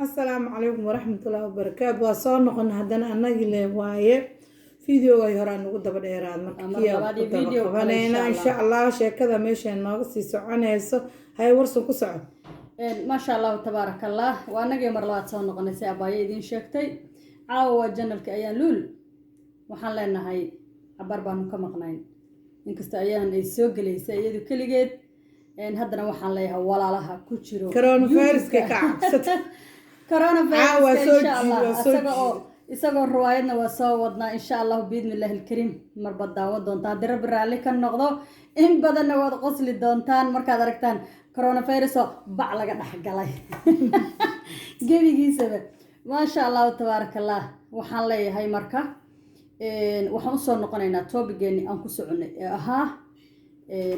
Asalaamu calaykum waraxmatullaahi wabarakaatu. Waa soo noqon haddana annagii le waaye. Videoga hore aan ugu daba dheeraad marka Mar kiyaa labaad ku iyo daba video kale, qabanayna insha insha Allah. Sheekada meesha nooga sii soconayso, hay warsan ku soco. Maasha Allahu tabaaraka Allah, waa anagii mar labaad soo noqonay. Si abaayo idiin sheegtay, caawa waa channelka Ayaan Luul. Waxaan leenahay cabar baanu ka maqnayn, inkastoo Ayaan ay soo gelaysay iyadu keligeed. Haddana waxaan leeyahay walaalaha ku jiro Coronaviruska YouTube-ka. Ka cabsata. Coronaviruska. Caawa soo insha Allah jiid, waa soo isaga oo isagoo riwaayadna waa soo wadnaa, insha Allahu biidni Illaahi alkariim. Marba daawan doontaa haddii Rabbi raalli ka noqdo. In badanna waad qosli doontaan markaad aragtaan coronavirus oo bac laga dhex galay gebigiisaba. Maasha Allahu tabaaraka Allah. Waxaan leeyahay marka waxaan usoo noqonaynaa topigeeni aan ku soconay ee ahaa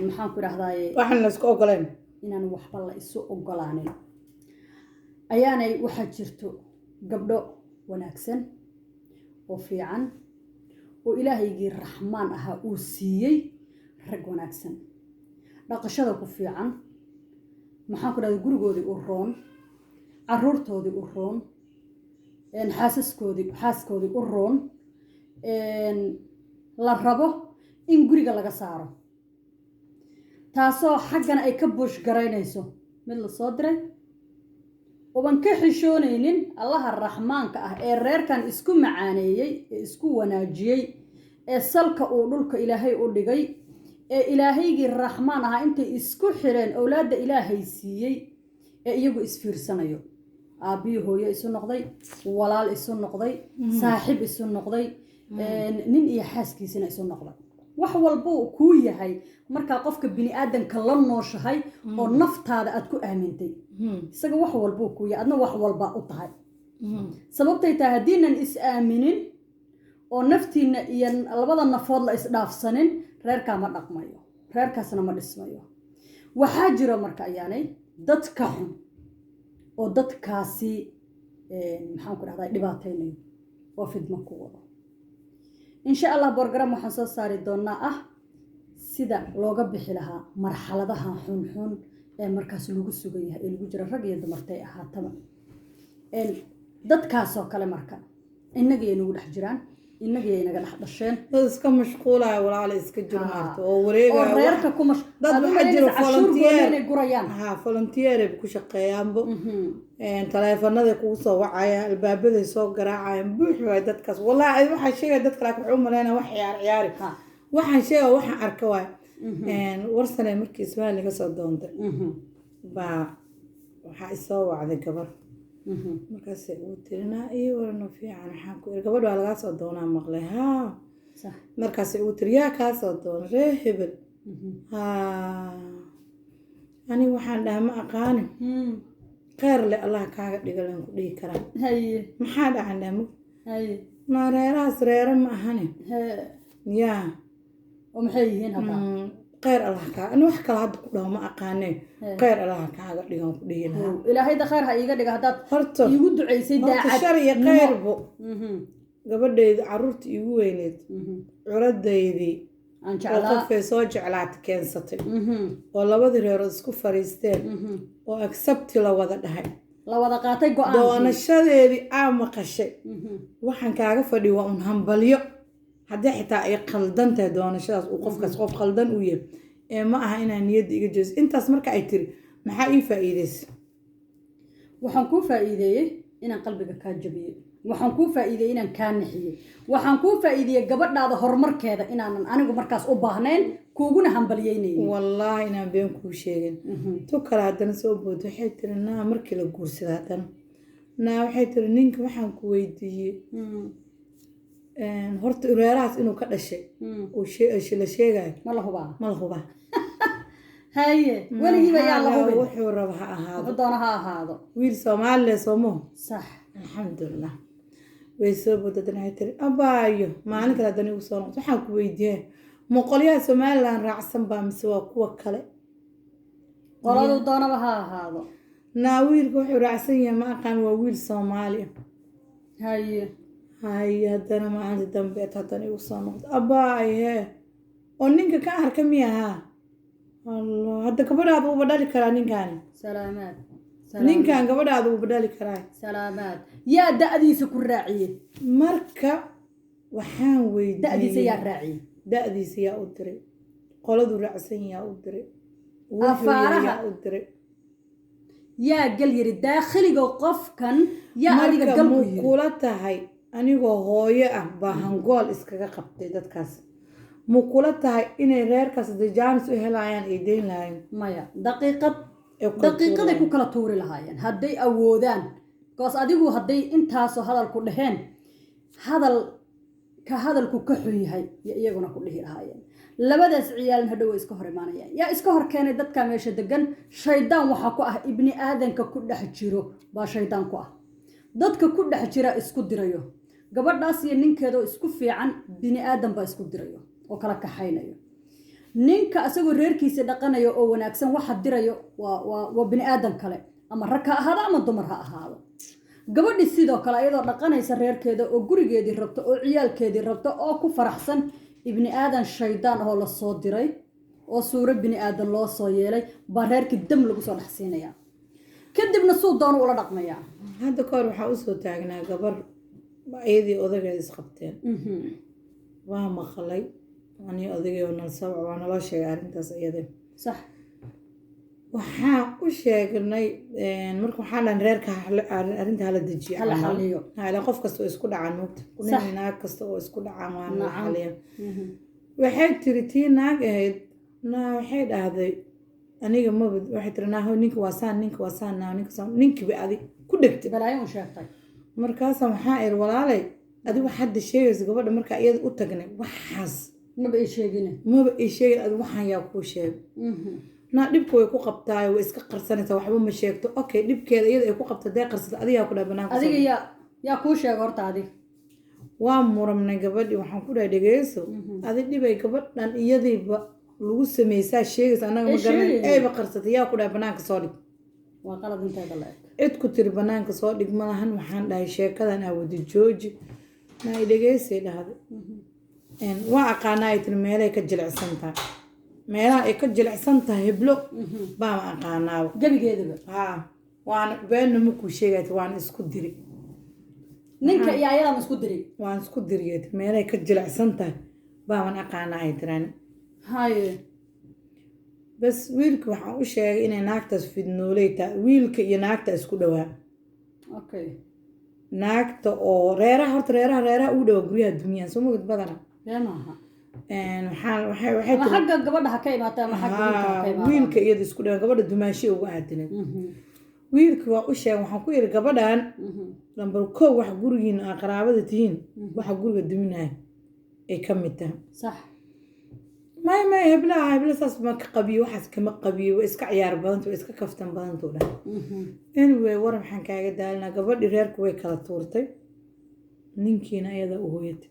maxaan ku idhahdaaye? Waxaan la isku ogoleen. Inaan waxba la isu ogolaanin. Ayaanay waxaa jirto gabdho wanaagsan oo fiican oo Ilaahaygii Raxmaan ahaa uu siiyey rag wanaagsan, dhaqashada ku fiican, maxaan ku dhahda, gurigoodii u roon, caruurtoodii u roon, xaasaskoodii, xaaskoodii u roon, la rabo in guriga laga saaro, taasoo xaggana ay ka buush garaynayso mid la soo diray uban ka xishoonaynin Allaha Raxmaanka ah ee reerkan isku macaaneeyey, ee isku wanaajiyey, ee salka uu dhulka Ilaahay u dhigay, ee Ilaahaygii Raxmaan ahaa intay isku xireen owlaadda Ilaahay siiyey, ee iyagu isfiirsanayo, aabbihii hooyo isu noqday, walaal isu noqday, saaxiib isu noqday, nin iyo xaaskiisina isu noqday. Wax walbuu kuu yahay markaa qofka bini aadanka la nooshahay oo naftaada aad ku aamintay, isaga wax walbuu kuu yahay, adna wax walba u tahay. Sababtay tahay, haddiinan is aaminin oo naftiina iyo labada nafood la isdhaafsanin, reerkaa ma dhaqmayo, reerkaasna ma dhismayo. Waxaa jira marka, Ayaanay, dad ka xun oo dadkaasi, maxaan ku dhahdaa, dhibaataynayo oo fidmo ku wado. Insha Allah program waxaan soo saari doonaa ah sida looga bixi lahaa marxaladaha xunxun ee markaas lagu sugan yahay ee lagu jiro, rag iyo dumartay ahaataba. Dadkaasoo kale marka innagayay nagu dhex jiraan, innagayay naga dhex dhasheen. Dad iska mashquulaya, walaala, iska jiro maarta oo oo wareegaya reerka ku mash dad aad u waxaa jiro malaynaysa cashuur gooni volunteer. Inay gurayaan. Ha, volunteer ay ku shaqeeyaanbo. Taleefanaday kugu soo wacayaan, albaabaday soo garaacayaan, buux waay dadkaas. Wallahi waxaa sheegaya dadka, laakiin waxay u malaynaya wax ciyaar ciyaari. Waxaan sheegaya waxaan arka waay. Warsane markii Ismail laga soo doontay baa waxaa isoo wacday gabar. Markaasay ugu tiri, "Naa ii warano fiican." Waxaan ku iri, "Gabadha waa lagaa soo doonaa maqlay." "Haa." Markaasay ugu tiri, "Yaa kaa soo doona?" "Ree hebel." "Haa." Aniga waxaan dhaha, "Ma aqaanin." "Kheyr le Allah kaaga dhiga," leen ku dhihi karaa. "Maxaa dhacan?" Dhaha mug. "Naa reerahaas reere ma ahane." Yaa. Oo maxay yihiin hadda? "Kheyr Allah kaa," ani wax kale hadda ku dhaho ma aqaanee. "Kheyr Allah kaaga dhigan," ku dhihi lahaa. Ilaahayda khayr ha iiga dhiga haddaad horta iigu ducaysay. Horta daacad shar iyo khayrbo gabadhayda caruurta iigu weyneyd, curadaydii aan oo jeclaa qofay soo jeclaata keensatay, oo labadii reerood isku fariisteen, oo accept la wada dhahay, la wada qaatay go-aankii, doonashadeedii aa maqashay, waxaan kaaga fadhiyo waa un hambalyo. Haddii xitaa ay qaldan tahay doonashadaas, uu qofkaas qof qaldan uu yahay, ee ma aha inaa niyadda iga jeeso. Intaas marka ay tiri, maxaa ii faa'iideysa? Waxaan kuu faa'iideeyey inaan qalbiga kaa jabiyey. Waxaan kuu faa'iideeyey inaan kaa nixiyey. Waxaan kuu faa'iideeyey gabadhaada horumarkeeda inaanan anigu markaas u baahnayn, kuuguna hambalyeynaynin. Wallaahi inaan been kuu sheegin. Tu kale haddana soo boodo, waxay tiri, "Naa markii la guursada haddana naa," waxay tiri, "ninka waxaan ku weydiiyey horta reerahaas inuu ka dhashay uu la sheegayo." Ma la hubaa? Ma la hubaa? Haye, weligiiba yaa la hubin. Wuxuu raba ha ahaado. Wuxuu doona ha ahaado. Wiil Soomaalile soomaho. Sax. Alxamdulilah. Way soo boodo haddana, waxay tiri, "Abaayo, maalin kale haddana igu soo noqto, waxaan ku weydiiyey ma qolyaha Somaliland raacsan baa mise waa kuwa kale?" Qoladuu doonaba ha ahaado. Naa wiilka wuxuu raacsan yahay ma aqaan, waa wiil Soomaali ah. Haye, haddana maalinta dambeed haddana igu soo noqdo, "Abbaay, hee, oo ninka ka arka miya?" "Haa." "Allah, hadda gabadhaada uba dhali karaa ninkaani." Salaamaad. Ninkan gabadhaada wuu badhali karaa. Salaamaad, yaa da'diisa ku raaciyey? Marka waxaan Da'diisa weydiiyey yaa raaciyey? Da'diisa yaa u diray? Qoladu raacsan yaa u diray? Wuxuu Afaaraha. yaa u diray? Yaa gal yiri daakhiliga qofkan? Yaa adiga Marka gal ku muu yiri? Kula tahay anigoo hooyo ah baa hangool iskaga qabtay dadkaas? Mu kula tahay inay reerkaas hadday jaanis u helayaan ay deyn lahayn? Maya, daqiiqad Ay ku kala daqiiqaday ku tuurayaan. kala tuuri lahaayeen hadday awoodaan, because adigu hadday intaasoo hadal ku dhaheen, hadal ka hadalku ka xun yahay iyo iyaguna ku dhihi lahaayeen. Labadaas ciyaalna hadhow way iska hor imaanayaan. Yaa iska hor keenay dadka meesha degan? Shaydaan waxaa ku ah ibni aadanka ku dhex jiro baa shaydaan ku ah. Dadka ku dhex jira isku dirayo gabadhaas iyo ninkeedoo isku fiican. Bini aadan baa isku dirayo oo kala kaxaynayo. Ninka asagoo reerkiisa dhaqanayo oo wanaagsan waxa dirayo waa bini aadan kale, ama rag ha ahaado ama dumar ha ahaado. Gabadhi sidoo kale, iyadoo dhaqanaysa reerkeeda oo gurigeedii rabto oo ciyaalkeedii rabto oo ku faraxsan, ibni aadan shaydaan oo lasoo diray oo suuro bini aadan loo soo yeelay baa reerkii dam lagu soo dhex siinaya, kadibna suu doono ula dhaqmayaa. Hadda kahor waxaa usoo taagnaa gabar iyadii odageed isqabteen. Waa maqlay ani odagay oo nal sabc waa naloo sheegay arrintaas iyada. Waxaa u sheegnay marka waxaa dhan reerka arrinta hala dejiyo. Hala camal. Xalliyo. Ha, ilaa qof kasta oo isku dhacaan moogta, nin naag kasta oo isku dhacaan waa la xaliya. Waxay tiri tii naag ahayd naa, waxay dhahday aniga maba, waxay tiri naa ninka waa saan, ninka waa saan, naa ninka saan, ninkiiba adi ku dhegtay. Balaayo u sheegtay. Markaasa waxaa iri, walaalay, adigu hadda sheegaysa gabadha markaa iyada u tagnay waxaas maba ii sheegine. Maba ii sheegin, adigu waxaan yaa kuu sheegay? Naa dhibka way ku qabtaayo, way iska qarsanaysaa, waxba ma sheegto. Okay, dhibkeeda iyada ay ku qabta hadday qarsata, adigaa ku dhahay banaanka Adiga yaa kuu sheega horta adiga? Waa muramnay gabadhii. Waxaan ku dhahay, dhegeyso, adi dhibay gabadhan iyadiiba lagu sameysaa sheegaysa, annaga ma Ay garanay. sheegaynin. Ayba qarsatay, yaa ku dhahay banaanka soo dhig? Waa qalad inteeda la eg. Cid ku tiri banaanka soo dhig ma lahan. Waxaan dhahay, sheekadan aa wada jooji. Naa i dhegeysay dhahday. Waa aqaanaa ay tiri meelay ka jilicsan tahay, meelaha ay ka jilicsan tahay heblo baama aqaanaaba. Gebigeedaba. Haa, waana beenna ma kuu sheegay, waana isku diri. Ninka iyo ayadaa ma isku diray? Waan isku diriyay, meelay ka jilicsan tahay baaban aqaanaa ay tiraan. Bas wiilka waxaan u sheegay inay naagtaas fidnooley tahay. Wiilka iyo naagta isku dhowaa. Naagta oo reeraha, horta reeraha ugu dhowaa guryaha dunyaha soo mogid badana. Bee maaha. Waxay Ama tiri xagga gabadha ha ka imaata ama xagga wiilka ha ka Haa, imaata. Wiilka iyada isku dhowaa, gabadha dumaashe ugu aadineed. Wiilka waa u sheegay, waxaan ku yidhi, gabadhan lambar kow, wax gurigiina aa qaraabada tihiin, waxa guriga duminaya ay ka mid tahay. May heblaha hebla saas ma ka qabiyo, waxaas kama qabiyo, way iska ciyaar badanta, way iska kaftan badanta u dhahay. Anyway, war waxaan kaaga daalinaa, gabadhii reerku way kala tuurtay, ninkiina ayadaa u hooyatay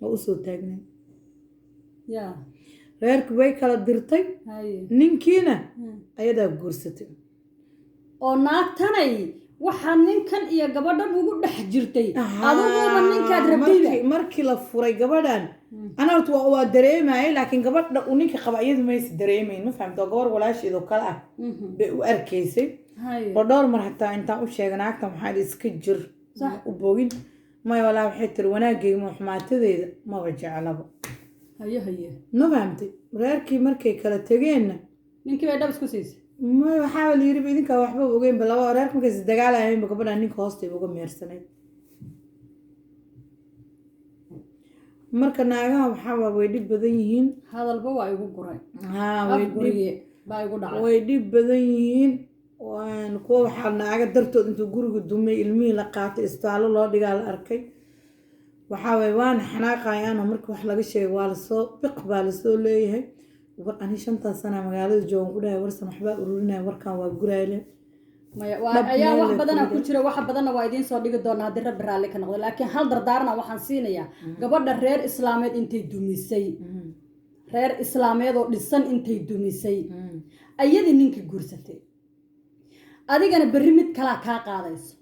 oo usoo taagnay. Reerku way kala dirtay. Ninkiina ayadaa guursatay. Oo naagtanay waxaa ninkan iyo gabadhan ugu dhex jirtay, adiguba ninkaad rabtayba. Markii la furay gabadhan, ana horta waa dareemayay, laakiin gabadha uu ninka qaba iyadu maysa dareemayn, ma fahamta? Oo gabar walaasheed oo kale ah bay u arkaysay. Oo dhowr mar hataa intaan u sheegay naagtan, waxaa idhi, iska jir, u bogin maya walaa, waxay tiri wanaagayga ma xumaatadeyda maba jeclaba. Haye haye. Ma fahamtay? Reerkii markay kala tegeenna ninkii bay dhab isku siisay. Ma waxaa la yiri idinkaa waxba ogeynba, laba reerka markay is dagaalayeenba gabadhan ninka hoostayba uga meersanayd. Marka naagaha waxaa waa way dhib badan yihiin. Hadalba waa igu guray. Haa, way Af dhib guriye baa igu dhacay. Way dhib badan yihiin. Kuwa waxaa naaga dartood intuu guriga dumay, ilmihii la qaatay, isbitaallo loo dhigaa la arkay. Waxaa waye waana xanaaqayaano marka wax laga sheego waa lasoo biq baa lasoo leeyahay. War ani 5-taas sana magaalada joogan ku dhahay, warsan waxbaa ururinaya, warkan waa gurayle. Maya, waa Dhab ayaa meel wax la badanaa ku kuuday. jira, waxa badanna waa idiin soo dhigi doonaa haddii Rabbi raalli ka noqdo. Laakiin hal dardaarna waxaan siinayaa gabadha reer islaameed intay dumisay, reer islaameed oo dhisan intay dumisay, ayadii ninkii guursatay, adigana berri mid kalaa kaa qaadayso.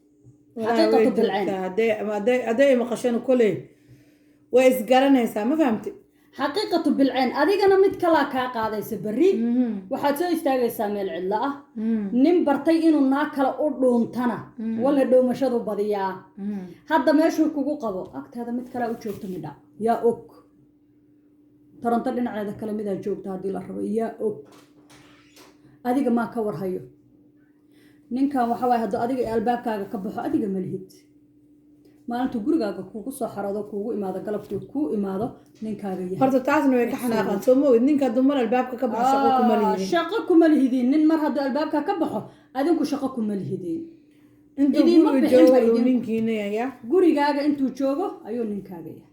Walaahi way Xaqiiqatu bilceen. Jirtaa. Hadday maqashana koley way isgaranaysaa, ma fahamtay? Xaqiiqatu bilceen, adigana mid kalaa kaa qaadaysa berri. Waxaad soo istaagaysaa meel cidlo ah. Nin bartay inuu naa kale u dhuuntana, walla dhowmashadu badiyaa. Hadda meeshuu kugu qabo agteeda mid kalea u joogto, midha yaa og. Toronto dhinaceeda kale midaa joogta haddii la rabo, yaa og? Adiga maa ka warhayo? Ninkan waxa waaye, hadduu adiga albaabkaaga ka baxo, adiga ma lihid. Maalintuu gurigaaga kugu soo xaroodo, kuugu imaado, galabtii kuu imaado, ninkaaga yahay. Horta taasna way ka xanaaqaan, soo ma ogid? Ninka hadduu mar albaabka ka baxo, shaqo kuma lihidin. Shaqo kuma lihidin. Nin mar hadduu albaabka ka baxo, adinku shaqo kuma lihidin. Intuu Idiinma guriga bixin ba joogo uu idinku. ninkiina yayaa. Gurigaaga intuu joogo ayuu ninkaaga yahay.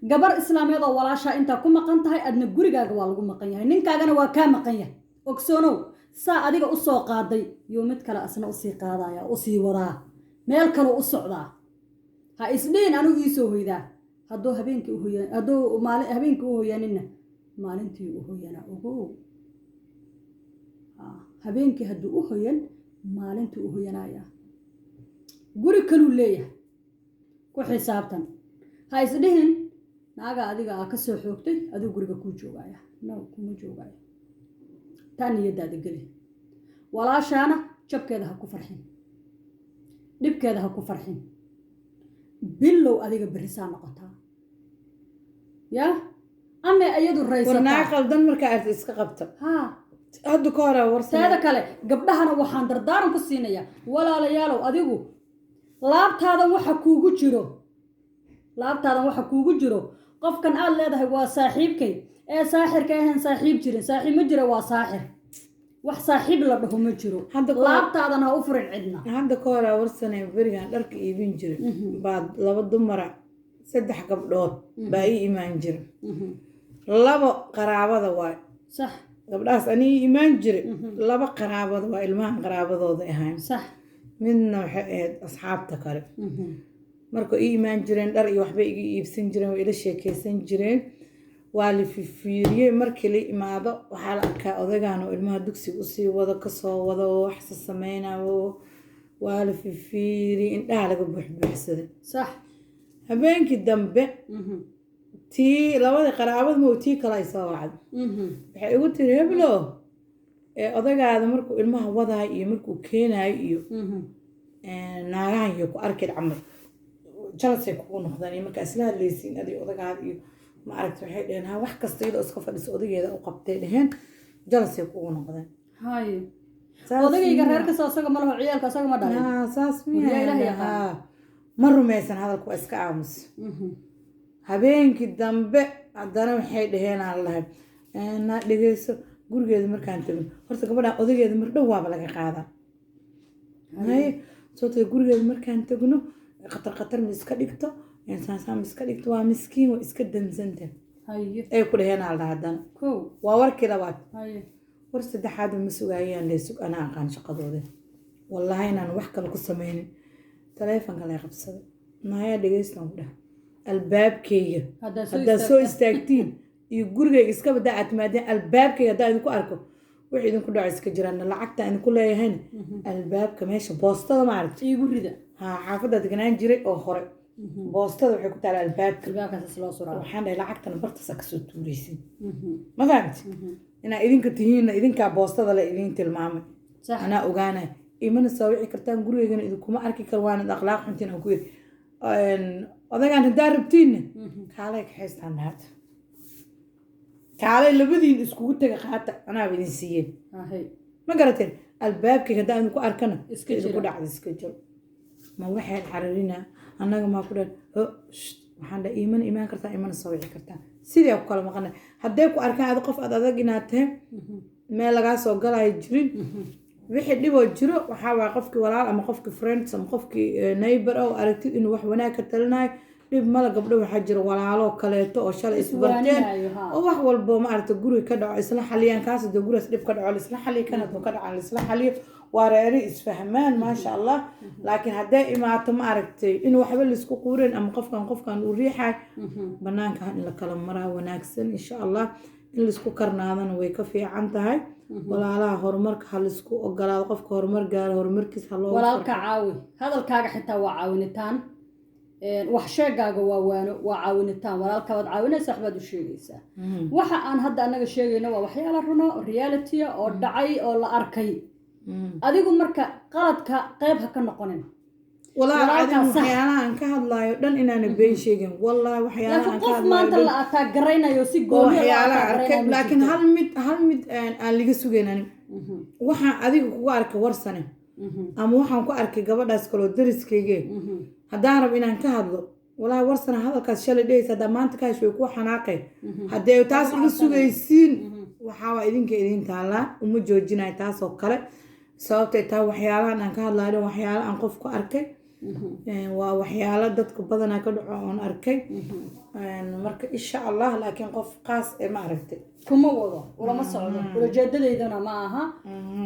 Gabar islaameed oo walaashaa intaa ku maqan tahay, adna gurigaaga waa lagu maqan yahay, ninkaagana waa kaa maqan yahay. Ogsoonow, saa adiga usoo qaaday yuu mid kale asna usii qaadaya, usii wadaa, meel kaleu u socdaa. Ha isdhihin anigu iisoo hoydaa. Hadduu habeenkii u hoya, hadduu maali habeenkii u hoyanina, maalintii u hoyanaa. Ogow. Habeenkii hadduu u hoyan, maalintii u hoyanaya, guri kaluu leeyahay, ku xisaabtan. Ha isdhihin naaga adiga aa ka soo xoogtay aduu guriga kuu joogaya. No, kuma joogaayo. Taa niyadaada geli. Walaashaana jabkeeda ha ku farxin, dhibkeeda ha ku farxin. Bilow adiga berrisaa noqotaa yaa ama iyadu War naa raysataa. Qaldan markaa arta iska qabta. Haa. Hadda ka hore war. Teeda kale, gabdhahana waxaan dardaaran ku siinayaa, walaalayaalow, adigu laabtaadan waxa kuugu jiro, laabtaadan waxa kuugu jiro, qofkan aad leedahay waa saaxiibkay ee saaxirka ahan, saaxiib jirin, saaxiib ma jiro, waa saaxir. Wax saaxiib la dhaho ma jiro. Laabtaadan ha u furin cidna. Hadda ka hore warsanay, berigan dharka iibin jiray baa laba dumara, saddex gabdhood baa ii imaan jira. Labo qaraabada waay. Gabdhahaas ani ii imaan jiray, laba qaraabada waa, ilmahan qaraabadooda ahayn. Midna waxay ahayd asxaabta kale. Marka ii imaan jireen, dhar iyo waxbay iga iibsan jireen, way ila sheekeysan jireen. Waa la fifiiriyey. Markii la imaado, waxaa la arkaa odaygan oo ilmaha dugsiga usii wado, kasoo wado, oo waxsa sameynayo. Waa la fifiiriyey, indhaha laga buuxbuuxsaday. Habeenkii dambe, tii labadii qaraabad ma tii kale ay soo wacday. Waxay igu tiri, "Heblo, ee odagaada markuu ilmaha wadaayo iyo markuu keenaayo iyo naagahan iyo ku arkayd camal, jalasay kugu noqdaan, iyo markaa isla hadlaysiin adiga odagaada iyo ma aragta?" Waxay dheheen, "Ha, wax kasta iyadoo iska fadhiso odageeda u qabtay," dheheen, "jalasay kugu noqdeen." Haye. Saas Odagayga miyaa? Reerkasta asaga ma laho, ciyaalka asaga ma dhalin. Haa, saas Waryaa, Ilaah miyaa? yaqaan. Haa, ma rumaysan hadalku, waa iska aamus. Habeenkii dambe haddana waxay dhaheen, aan lahay naa dhegeyso, gurigeeda markaan tagno, horta gabadhaan odageeda mar dhow waaba laga qaadaa. Haye, soo tagay. Gurigeeda markaan tagno, khatar khatar ma iska dhigto, saasaan ma iska dhigto, waa miskiin, waa iska damsanta. Ay ku dhaheen, aan lahaa haddana. Kow. Waa warkii labaad. War saddexaad ma sugaayaan, lee sug, anaa aqaan shaqadooda, wallaahi inaan wax kale ku sameynin. Taleefonka lay qabsaday. "Nayaa, dhegeystan," ku dhah, "albaabkayga Haddaa soo haddaad soo istaagtaa. istaagtiin iyo gurigayga iska badaa aad timaadeen, albaabkayga haddaa idinku arko, wix idinku dhaco iska jiraan. Lacagta idinku leeyahayna, albaabka meesha boostada, ma aragti?" Iigu rida. Haa, xaafadda deganaan jiray oo hore, boostada waxay ku taala albaabka. Albaabkaas loo suraa. Waxaan dhahay, "Lacagtana bartaasa kasoo tuuraysin, ma fahamti? Inaa idinka tihiinna idinkaa boostada le idiin tilmaamay. Anaa ogaanay, imana soo wici kartaan, gurigeygana idinkuma arki karo, waanad akhlaaq xuntiin," aan ku yiri. "Odagaan haddaa rabtiinna, kaalay kaxaystaan dhaata, kaalay labadiin iskugu taga, qaata, anaaba idin siiyeen." Ma garateen? "Albaabkayga haddaan idinku arkana, Iska idinku jira. dhacda iska jiro." Ma waxay cararinaa annaga maa ku dhan ho sht. Waxaan dhahay, "Iimana imaan kartaa, imana soo wici kartaa, sidii ku kala maqanay. Hadday ku arkaan adi qof aad adag inaad tahay, meel lagaa soo galayo jirin, wixii dhiboo jiro waxaa waaya qofkii walaal ama qofkii friends ama qofkii neighbor oo aragtid inuu wax wanaag ka talinayo, dhib mala. Gabdho waxaa jira walaalo kaleeto oo shalay isbarteen Iswaaninayo, haa. oo wax walbo, ma aragta, guriga ka dhaco isla xaliyaan. Kaas haduu gurigaas dhib ka dhaco la isla xaliyo, kan hadduu ka dhaco la isla xaliyo, waa reeri isfahmaan, maasha Allah. Laakiin hadday imaato, ma aragtay, in waxba laisku quurin ama qofkan qofkan uu riixay, banaanka in la kala maraa wanaagsan, insha Allah. In laisku karnaadana way ka fiican tahay. Walaalaha, horumarka ha laisku ogolaado. Qofka horumar gaaro, horumarkiisa ha loogu Walaalka caawi, hadalkaaga xitaa waa caawinitaan. Wax sheegaaga waa waano, waa caawinitaan. Walaalka waad caawinaysaa, waxbaad u sheegaysaa. Waxa aan hadda annaga sheegayno waa waxyaala runa oo reality ah oo dhacay oo la arkay. Adigu marka qaladka qayb ha ka noqonin. Walaahi Walaalkaa cadiim sax. Waxyaalaha aan ka hadlaayo dhan inaana been sheegin, wallahi waxyaalaha laakiin aan ka qof hadlaayo maanta dhan la ataagaraynayo si waa gooniya loo waxyaalaha arkay ataagaraynayo ma laakiin jirto. hal mid aan liga sugayn ani, waxaan adiga kugu arkay warsane ama waxaan ku arkay gabadhaas kaloo dariskayge, haddaan rabo inaan ka hadlo, walaahi warsana hadalkaas shalay dhehaysa haddaa maanta ka hesho way kuu xanaaqeen. Haddee taas iga sugaysiin, waxaa waa idinka idin taallaa, uma joojinayo taasoo kale. Sababtay taa waxyaalahan aan ka hadlayo dhan waxyaalo aan qof ku arkay. Waa waxyaalo dadka badanaa ka dhaco oon arkay. Marka insha Allah, laakiin qof qaas ee ma aragtay kuma wado, ulama socdo, ulajeedadeydana ma aha.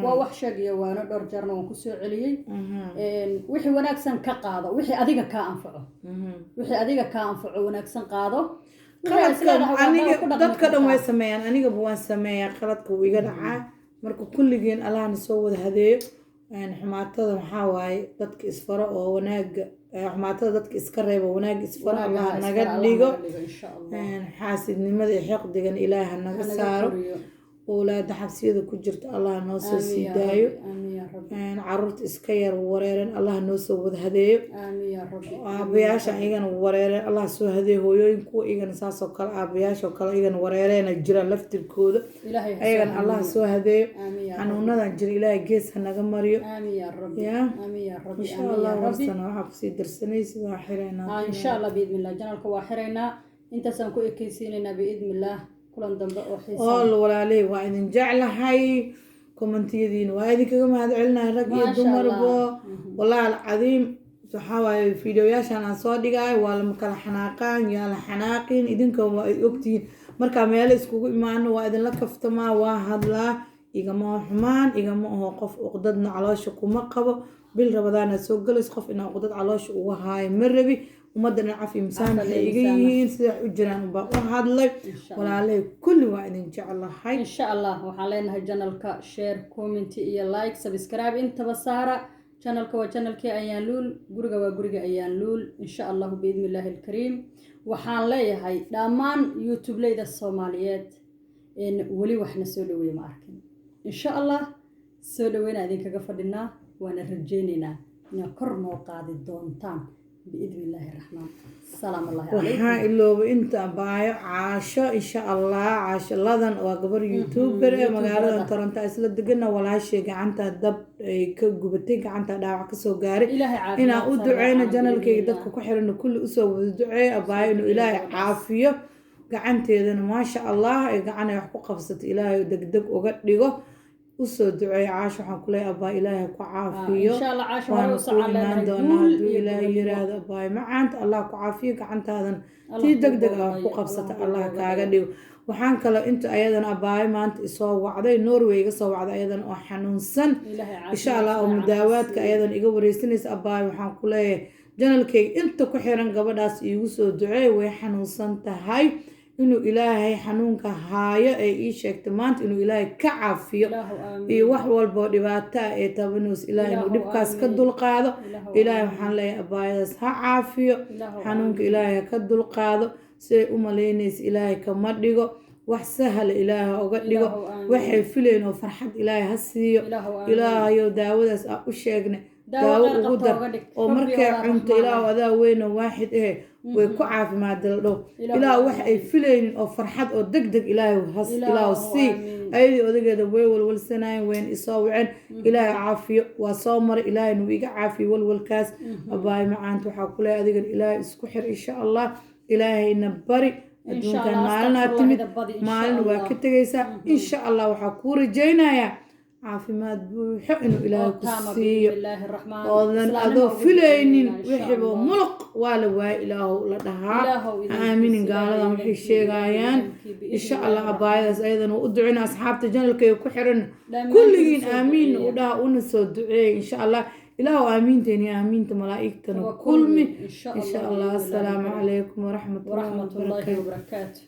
Waa wax sheeg iyo waano, dhowr jeerna waan kusoo celiyey. Wixii wanaagsan ka qaado, wixii adiga kaa anfaco, wixii adiga kaa anfaco wanaagsan qaado. Wixii aad Qaladka isleedahay waa aniga ku dhaqmi dadka dhan way kartaa. sameeyaan, anigaba waan sameeyaa, qaladka wuu iga dhacaa. Marka kulligeen Allahna soo wada hadeeyo. Xumaatada waxaa waaye dadka isfaro oo wanaaga, xumaatada dadka iska reebo, wanaaga isfaro Wanaagga Allah ha naga isfaro, Allah dhigo. naga dhigo insha Allah. Xaasidnimada iyo xiqdigan Ilaah ha naga Ha naga saaro. koriyo. Owlaada xabsiyada ku jirta Allah noo soo Aamin sii yaa daayo. Rabbi, aamin yaa Rabbi. Caruurta iska yar wareeren Allah noo soo wada hadeeyo. Aamin yaa Rabbi. Aabayaasha iyagana wareereen Allah soo hadeeyo. Hooyooyin kuwa iyagana saasoo kale, aabayaasha oo kale iyagana wareereena jiraan laftirkooda. Ilaahay ha soo ayagana Allah hanuuniyo. soo hadeeyo. Aamin yaa Rabbi. Xanuunadan jira Ilaahay gees ha naga mariyo. Aamin yaa Rabbi. Yaa. Aamin yaa Rabbi. Insha Aamin Allah yaa Rabbi. warsana waxaa kusii darsanaysid waa xireynaa. Insha Allah, biidni illah, channelka waa xiraynaa, intaasaan ku ekeysiinaynaa biidni illah. Kulan dambe oo xiisa. All walaaley, waa idin jeclahay, commentiyadiina waa idinkaga mahad celinahay, rag iyo Maasha dumarbo. Allah. Wallahi alcadiim, waxaa waaye fiidiyoyaashan aan soo dhigayo waa lama kala xanaaqaan, yaa la xanaaqin. Idinka waa ogtihiin, markaa meelo iskugu imaano waa idinla kaftamaa, waa hadlaa, igama xumaan, igama aho qof uqdadna caloosha kuma qabo. Bil Rabadaana soo galays, qof inaa uqdad caloosha uga haayo ma rabi. Ummadda dhan cafi musaamaxay Cafi iga musaamax. yihiin, sida wax u jiraan unbaa u hadlay. Insha Allah. Walaaley kulli waa idin jeclahay. Insha Allah waxaan leenahay channelka share, comment iyo like, subscribe intaba saara. Channelka waa channelkii Ayaan Luul, guriga waa guriga Ayaan Luul. Insha Allahu biidni illaahi alkariim, waxaan leeyahay dhammaan youtubeleyda Soomaaliyeed in weli waxna soo dhaweeye ma arkin. Insha Allah soo dhaweyna idinkaga fadhinaa, waana rajaynaynaa inaad kor noo qaadi doontaan biidni illaahi raxmaan. Salaam allahi calaykum. Waxaa iloobay inta baayo Caasho, insha Allah Caasho Ladan waa gabar youtuber ee magaalada Toronto isla degana, walaashay gacanta dab ay ka gubatay, gacanta dhaawac kasoo gaaray. Ilaahay caafimaad inaan u sare duceyno caafimaad channelkayga biidni dadka ku xiran kulli usoo wada duceeyo abaayo inuu Ilaahay caafiyo gacanteedana, maasha Allah, ay gacan ay wax ku qabsato Ilaahay degdeg uga dhigo. Usoo duceeyo Caasho. Waxaan kuleeyahay abaa Ilaahay ku caafiyo. Insha Allah Caasho hore Waana u ku socon imaan leenahay doonaa guul hadduu iyo Ilaahay gobonimo. yiraahdo. Abaayo macaanta Allah ku caafiyo gacantaadan Allah tii kuu degdeg ah wax ku boogayo, qabsata Allah kuu Allah kaaga boogayo. dhigo. Waxaan kaloo inta ayadana abaayo maanta isoo wacday, Norway iga soo wacday, ayadana oo xanuunsan. Ilaahay Insha Allah oo caafimaad fiican mudaawaadka siiyo. ayadan iga wareysanaysa. Abaayo waxaan ku leeyahay channelkayga inta ku xiran gabadhaas iigu soo duceey, way xanuunsan tahay, inuu Ilaahay xanuunka haayo ee ii sheegtay maanta inuu Ilaahay ka caafiyo Ilaahu aamin. iyo wax walba oo dhibaato ah ee tabanuus Ilaahay inuu Ilaahu dhibkaas ka aamin. dulqaado. Ilaahu Ilaahay aamin. waxaan leeyahay abaayadaas ha caafiyo, Ilaahu xanuunka aamin. Ilaahay ha ka dulqaado. Siday u malaynaysa Ilaahay kama dhigo, wax sahla Ilaahay ha uga dhigo. Ilaahu aamin. Waxay filayn oo farxad Ilaahay ha siiyo. Ilaahu aamin. Ilaahayow daawadaas aa u sheegnay Daawo daawo khayr ugu qabta dar uga dhig. oo Rabbi markay walaa cunto raxmaan. Ilaahu adaa weyn oo waaxid eh way ku caafimaad daldho. Ilaahu Ilaah wax ay aamin. filaynin oo farxad oo deg deg Ilaahay has Ilaahu Ilaahu sii. aamin. Ayadii odageeda way walwalsanayeen, wayna isoo waceen. Ilaahay caafiyo, waa soo maray, Ilaahay nuu iga caafiyo walwalkaas. Abaay macaanta waxaa ku leeyahay adigan Ilaahay isku xir, insha Allah Ilaahayna bari. Insha Adduunkan Allah, maalinaa astaghfirullah timid, badi, insha maalin waa Allah. ka tegaysaa. Insha Allah waxaa kuu rajaynayaa caafimaad buuxo inuu Ilaahay oo ku taama siiyo biidni illaahi raxmaan. oodan Islaamnimo adoo ugu filaynin duceynayna, insha wixiiba Allah. muluq waa la waayay Ilaahow la dhahaa. Ilaahow Ha aaminin idankiisa, gaaladan Ilaahay waxay idankii, sheegayaan. Ilaahay idankii, biidni Insha Allah illaahi abaayadaas ayadana waa u ducina. Asxaabta channelkayga ku xiran Dhammaantiin kulligiin soo aamiin duceeya. u dhaha una soo duceeya insha Allah. Ilaahow aamiinteeni aamiinta malaa'igtana Waa kulmi kulmi, insha insha Allah, Allah. biidni illaahi Assalaamu raxmaan. calaykum waraxmatullahi waraxmatullaahi wabarakaatu. wabarakaatu.